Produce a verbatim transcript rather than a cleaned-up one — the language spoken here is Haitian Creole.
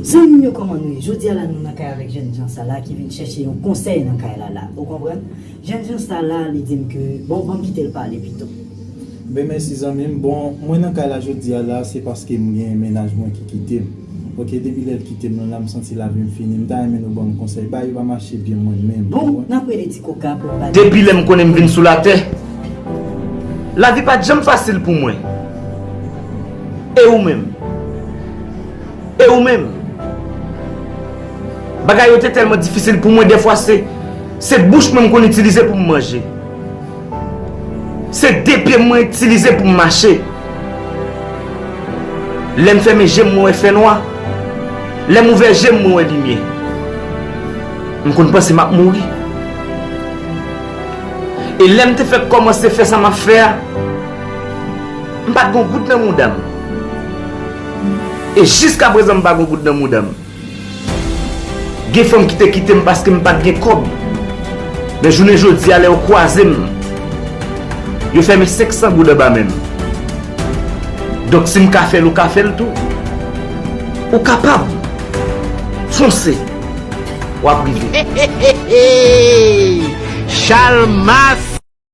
Zanmi m yo, kòman nou ye? Jodi a la, nou nan kay avèk jènjan sa la ki vin chèche yon konsèy nan kay la la. Ou konprann? Jènjan sa la, li di m ke, bon, ban m kite l pale pito. Ben, mèsi, zanmi m. Bon, mwen nan kay la jodi a la, se paske m gen mennaj mwen ki kite m. Oke, depi lè l kite m nan la, m santi lavi m fini. M ta renmen nou ban m konsèy. Bagay yo pa mache byen mwen menm. Bon, n ap rele ti koka pou l pale. Depi lè m konnen m vin sou latè, lavi pa t janm fasil pou mwen. E ou menm? E ou menm? Bagay yo te tèlman difisil pou mwen, dèfwa se, se bouch mwen m konn itilize pou m manje. Se de pye m mwen itilize pou m mache. Lè m fèmen je m, mwen wè fènwa. Lè m ouvè je m, mwen wè limyè. M konn panse m ap mouri. E lè m te fèk kòmanse fè sa m ap fè a, m pa t gon goud nan mouda m. E jiskaprezan m pa gon goud nan mouda m. Gen fanm ki te kite m paske m pa t gen kòb. Men jounen jodi a, lè yo kwaze m, yo fè men senk san goud anba men m. Donk, si m ka fè l, ou ka fè l tou. Ou kapab. Fonse. W ap rive. Chalmas